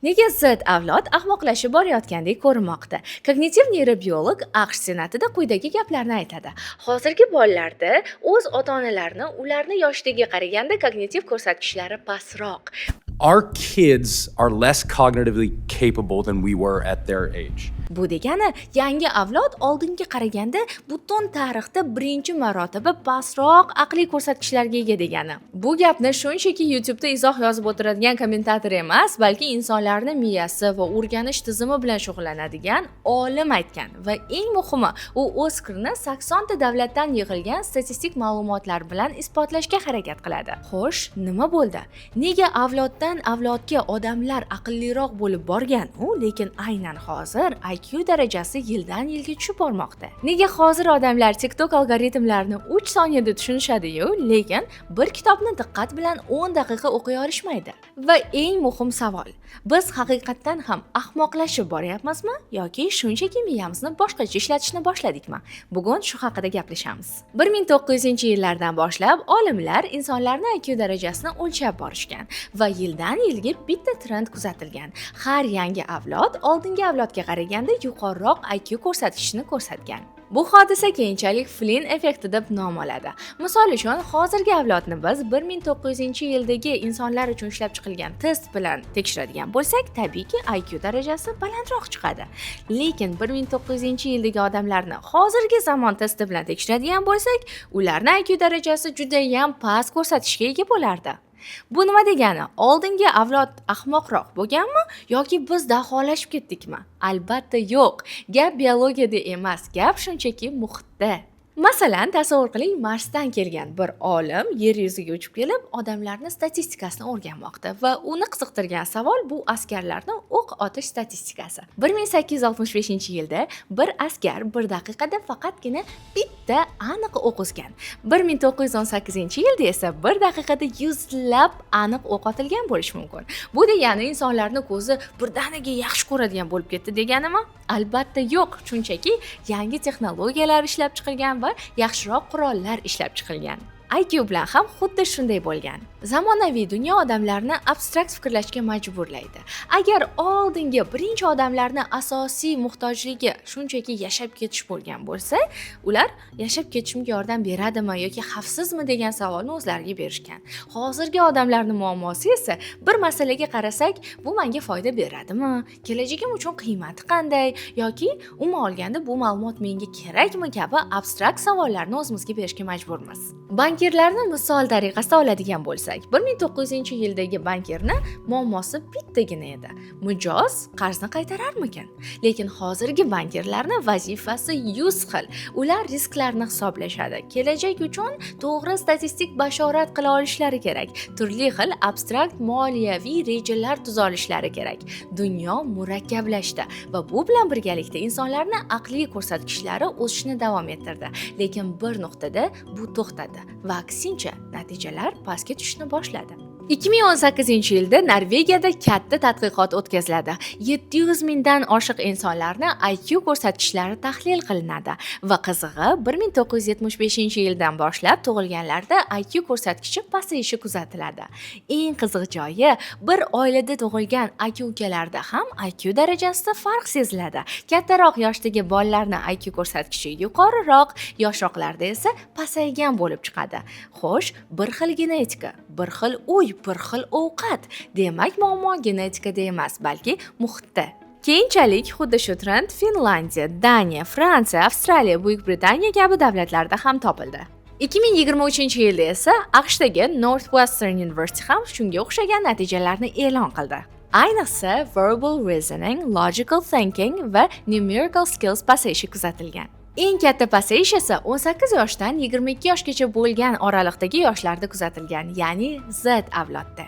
Nega Z avlod ahmoqlashib borayotgandek ko'rinmoqda? Kognitiv neyrobiolog AQSh Senatida quyidagi gaplarni aytadi: "Hozirgi bolalarda o'z ota-onalarini ularni yoshiga qaraganda kognitiv ko'rsatkichlari pastroq." Our kids are less cognitively capable than we were at their age. Bu degani, yangi avlod oldinga qaraganda butun tarixda birinchi marotaba pastroq aqliy ko'rsatkichlarga ega degani. Bu gapni shunchaki YouTube'da izoh yozib o'tiradigan kommentator emas, balki insonlarni miyasi va o'rganish tizimi bilan shug'ullanadigan olim aytgan va eng muhimi, u o'z fikrini 80 ta davlatdan yig'ilgan statistik ma'lumotlar bilan isbotlashga harakat qiladi. Xo'sh, nima bo'ldi? Nega avloddan avlodga odamlar aqlliroq bo'lib borgan, u lekin aynan hozir IQ darajasi yildan yilga tushib bormoqda? Nega hozir odamlar TikTok algoritmlarini 3 soniyada tushunishadi-yu, lekin bir kitobni diqqat bilan 10 daqiqa o'qiy olishmaydi? Va eng muhim savol: biz haqiqatdan ham ahmoqlashib boryapmizmi yoki shunchaki miyamizni boshqacha ishlatishni boshladikmi? Bugun shu haqida gaplashamiz. 1900-yillardan boshlab olimlar insonlarni IQ darajasini o'lchab borishgan va yildan yilga bitta trend kuzatilgan. Har yangi avlod oldingi avlodga qaraganda yuqoriroq IQ ko'rsatkichini ko'rsatgan. Bu hodisa keyinchalik Flynn effekti deb nom oladi. Misol uchun, hozirgi avlodni biz 1900-yildagi insonlar uchun ishlab chiqilgan test bilan tekshiradigan bo'lsak, tabiiyki, IQ darajasi balandroq chiqadi. Lekin 1900-yildagi odamlarni hozirgi zamon testi bilan tekshiradigan bo'lsak, ularni IQ darajasi judayam past ko'rsatkichga ega bo'lardi. Bu nima degani? Oldingi avlod ahmoqroq bo'lganmi yoki biz daholashib ketdikmi? Albatta yo'q. Gap biologiyada emas, gap shunchaki muhitda. Masalan, tasavvur qiling, Marsdan kelgan bir olim yer yuziga uchib kelib, odamlarni statistikasini o'rganmoqda va uni qiziqtirgan savol bu askarlarni o'q otish statistikasi. 1865-yilda bir askar bir daqiqada faqatgina bitta aniq o'q uzgan. 1918-yilda esa bir daqiqada yuzlab aniq o'q otilgan bo'lishi mumkin. Bu degani, insonlarni ko'zi birdaniga yaxshi ko'radigan bo'lib ketdi deganimi? Albatta yo'q, shunchaki yangi texnologiyalar ishlab chiqilgan va yaxshiroq qurollar ishlab chiqilgan. IQ bilan ham xuddi shunday bo'lgan. Zamonaviy dunyo odamlarni abstrakt fikrlashga majburlaydi. Agar oldingi birinchi odamlarni asosiy muhtojligi shunchaki yashab ketish bo'lgan bo'lsa, ular yashab ketishimga yordam beradimi yoki xavfsizmi degan savolni o'zlariga berishgan. Hozirgi odamlarning muammosi esa bir masalaga qarasak, bu menga foyda beradimi, kelajagim uchun qiymati qanday yoki umuman olganda bu ma'lumot menga kerakmi kabi abstrakt savollarni o'zimizga berishga majburmiz. Bankirlarni misol tariqasida oladigan bo'lsak, 1900-yildagi bankirni muammosi bittagina edi: mijoz qarzni qaytararmikan? Lekin hozirgi bankirlarni vazifasi 100 xil. Ular risklarni hisoblashadi, kelajak uchun to'g'ri statistik bashorat qila olishlari kerak, turli xil abstrakt moliyaviy rejalar tuza olishlari kerak. Dunyo murakkablashdi va bu bilan birgalikda insonlarni aqliy ko'rsatkichlari o'sishni davom ettirdi, lekin bir nuqtada bu to'xtadi va aksincha, natijalar pastga tushishni boshladi. 2018-yilda Norvegiyada katta tadqiqot o'tkaziladi. 700 mingdan oshiq insonlarni IQ ko'rsatkichlari tahlil qilinadi va qizig'i, 1975-yildan boshlab tug'ilganlarda IQ ko'rsatkichi pasayishi kuzatiladi. Eng qiziq joyi, bir oilada tug'ilgan aka-ukalarda ham IQ darajasida farq seziladi. Kattaroq yoshdagi bolalarni IQ ko'rsatkichi yuqoriroq, yoshroqlarda esa pasaygan bo'lib chiqadi. Xo'sh, bir xil genetika, bir xil uy, bir xil ovqat. Demak, muammo genetikada emas, balki muhitda. Keyinchalik xuddi shu trend Finlandiya, Daniya, Fransiya, Avstraliya, Buyuk Britaniya kabi davlatlarda ham topildi. 2023-yilda esa AQShdagi Northwestern University ham shunga o'xshagan natijalarni e'lon qildi. Ayniqsa, verbal reasoning, logical thinking va numerical skills pasayishi kuzatilgan. Eng katta pasayish esa 18 yoshdan 22 yoshgacha bo'lgan oraliqdagi yoshlarda kuzatilgan, ya'ni Z avlodda.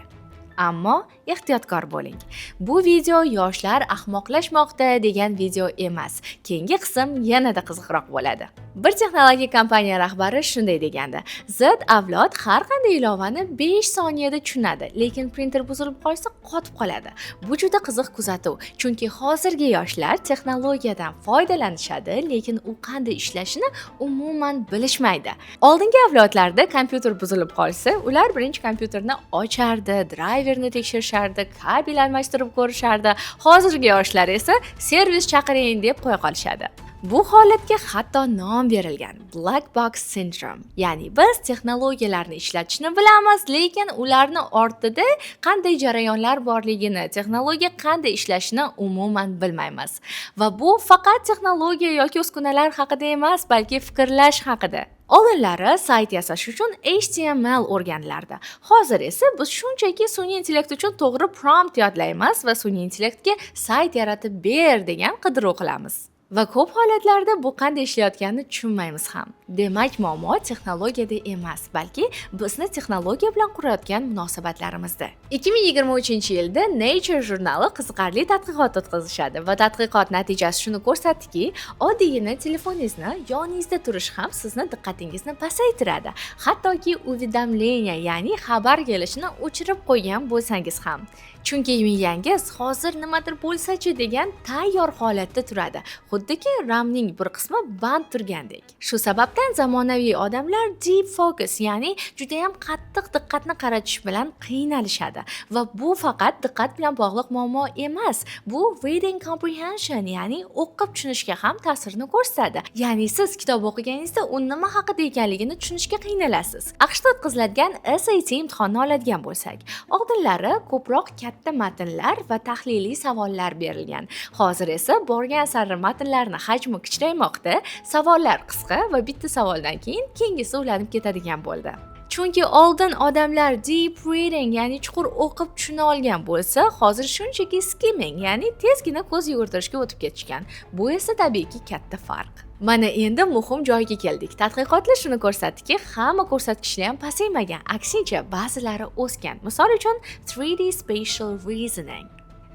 Ammo ehtiyotkor bo'ling. Bu video yoshlar ahmoqlashmoqda degan video emas. Keyingi qism yanada qiziqroq bo'ladi. Bir texnologik kompaniya rahbari shunday degandi: "Z avlod har qanday ilovani 5 soniyada tushunadi, lekin printer buzilib qolsa, qotib qoladi." Bu juda qiziq kuzatuv, chunki hozirgi yoshlar texnologiyadan foydalanishadi, lekin u qanday ishlashini umuman bilishmaydi. Oldingi avlodlarda kompyuter buzilib qolsa, ular birinchi kompyuterni ochardi, drayverni tekshirishardi. ko'rishardi, kabel almashtirib ko'rishardi. Hozirgi yoshlar esa "Servis chaqiring" deb qo'ya qolishadi. Bu holatga hatto nom berilgan: Black Box Syndrome. Ya'ni biz texnologiyalarni ishlatishni bilamiz, lekin ularni ortida qanday jarayonlar borligini, texnologiya qanday ishlashini umuman bilmaymiz. Va bu faqat texnologiya yoki uskunalar haqida emas, balki fikrlash haqida. Oldinlari sayt yasash uchun HTML o'rganilardi. Hozir esa biz shunchaki sun'iy intellekt uchun to'g'ri prompt yodlaymiz va sun'iy intellektga "sayt yaratib ber" degan qidiruv qilamiz. Va ko'p holatlarda bu qanday ishlayotganini tushunmaymiz ham. Demak, muammo texnologiyada emas, balki bizni texnologiya bilan qurayotgan munosabatlarimizda. 2023-yilda Nature jurnali qiziqarli tadqiqot o'tkazishadi va tadqiqot natijasi shuni ko'rsatdiki, oddiygina telefoningizni yoningizda turishi ham sizni diqqatingizni pasaytiradi. Hattoki уведомление, ya'ni xabar kelishini o'chirib qo'ygan bo'lsangiz ham. Chunki miyangiz hozir nimadir bo'lsa-chi degan tayyor holatda turadi. Xuddiki RAMning bir qismi band turgandek. Shu sababdan zamonaviy odamlar deep focus, ya'ni judayam qattiq diqqatni qaratish bilan qiynalishadi. Va bu faqat diqqat bilan bog'liq muammo emas. Bu reading comprehension, ya'ni o'qib tushunishga ham ta'sirini ko'rsatadi. Ya'ni siz kitob o'qiganingizda u nima haqida ekanligini tushunishga qiynalasiz. AQShda o'tkaziladigan SAT imtihonini oladigan bo'lsak, oldinlari ko'proq katta matnlar va tahliliy savollar berilgan. Hozir esa borgan sari matnlarni hajmi kichraymoqda, savollar qisqa va bitta savoldan keyin keyingisi ulanib ketadigan bo'ldi. Chunki oldin odamlar deep reading, ya'ni chuqur o'qib tushuna olgan bo'lsa, hozir shunchaki skimming, ya'ni tezgina ko'z yugurtirishga o'tib ketishgan. Bu esa tabiiyki katta farq. Mana endi muhim joyga keldik. Tadqiqotlar shuni ko'rsatdiki, hamma ko'rsatkichlar ham pasaymagan, aksincha ba'zilari o'sgan. Misol uchun, 3D spatial reasoning.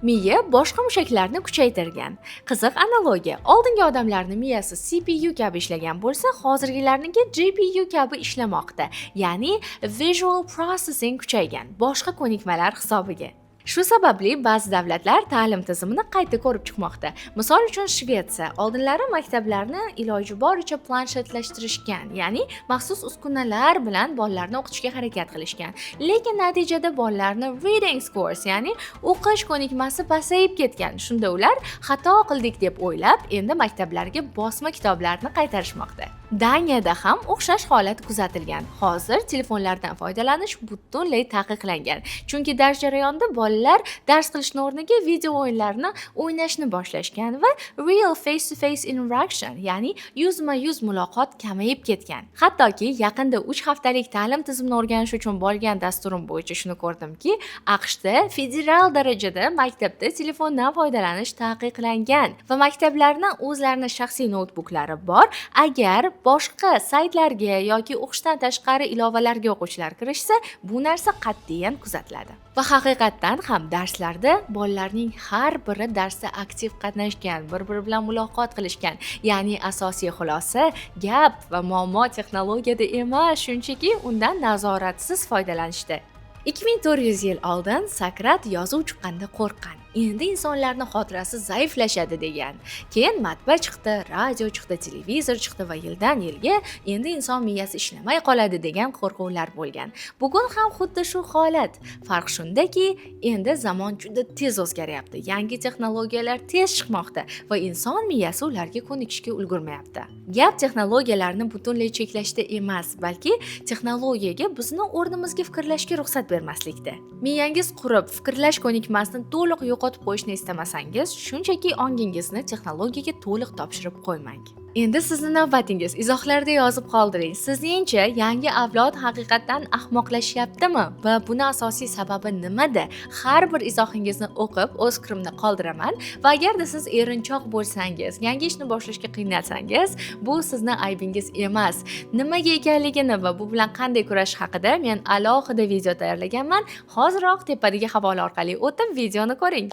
Miya boshqa mushaklarni kuchaytirgan. Qiziq analogiya. Oldingi odamlarning miyasi CPU kabi ishlagan bo'lsa, hozirgilarniki GPU kabi ishlamoqda. Ya'ni visual processing kuchaygan boshqa ko'nikmalar hisobiga. Shu sababli ba'zi davlatlar ta'lim tizimini qayta ko'rib chiqmoqda. Misol uchun, Shvetsiya oldinlari maktablarni iloji boricha planshetlashtirishgan, ya'ni maxsus uskunalar bilan bolalarni o'qitishga harakat qilishgan. Lekin natijada bolalarni reading scores, ya'ni o'qish ko'nikmasi pasayib ketgan. Shunda ular xato qildik deb o'ylab, endi maktablarga bosma kitoblarni qaytarishmoqda. Daniyada ham o'xshash holat kuzatilgan. Hozir telefonlardan foydalanish butunlay taqiqlangan. Chunki dars jarayonida bolalar dars qilishni o'rniga video o'yinlarni o'ynashni boshlashgan va real face to face interaction, ya'ni yuzma-yuz muloqot kamayib ketgan. Hattoki yaqinda 3 haftalik ta'lim tizimini o'rganish uchun borgan dasturim bo'yicha shuni ko'rdimki, AQShda federal darajada maktabda telefondan foydalanish taqiqlangan va maktablarni o'zlarini shaxsiy noutbuklari bor. Agar boshqa saytlarga yoki o'qishdan tashqari ilovalarga o'quvchilar kirishsa, bu narsa qat'iyan kuzatiladi. Va haqiqatdan ham darslarda bolalarning har biri darsda aktiv qatnashgan, bir-biri bilan muloqot qilishgan. Ya'ni asosiy xulosa: gap va muammo texnologiyada emas, shunchaki undan nazoratsiz foydalanishda. 2400 yil oldin Sokrat yozuv chiqqanda qo'rqqan. Endi insonlarni xotirasi zaiflashadi degan. Keyin matbaa chiqdi, radio chiqdi, televizor chiqdi va yildan yilga endi inson miyasi ishlamay qoladi degan qo'rquvlar bo'lgan. Bugun ham xuddi shu holat. Farq shundaki, endi zamon juda tez o'zgaryapti. Yangi texnologiyalar tez chiqmoqda va inson miyasi ularga ko'nikishga ulgurmayapti. Gap texnologiyalarni butunlay cheklashda emas, balki texnologiyaga bizni o'rnimizga fikrlashga ruxsat bermaslikda. Miyangiz qurib, fikrlash ko'nikmasini to'liq yo'qotib qo'yishni istamasangiz, shunchaki ongingizni texnologiyaga to'liq topshirib qo'ymang. Endi sizni navbatingiz. Izohlarda yozib qoldiring. Sizningcha, yangi avlod haqiqatdan ahmoqlashyaptimi va buni asosiy sababi nimada? Har bir izohingizni o'qib, o'z fikrimni qoldiraman va agarda siz erinchoq bo'lsangiz, yangi ishni boshlashga qiynalsangiz, bu sizni aybingiz emas. Nimaga ekanligini va bu bilan qanday kurashish haqida men alohida video tayyorlaganman. Hoziroq tepadagi havola orqali o'tib videoni ko'ring.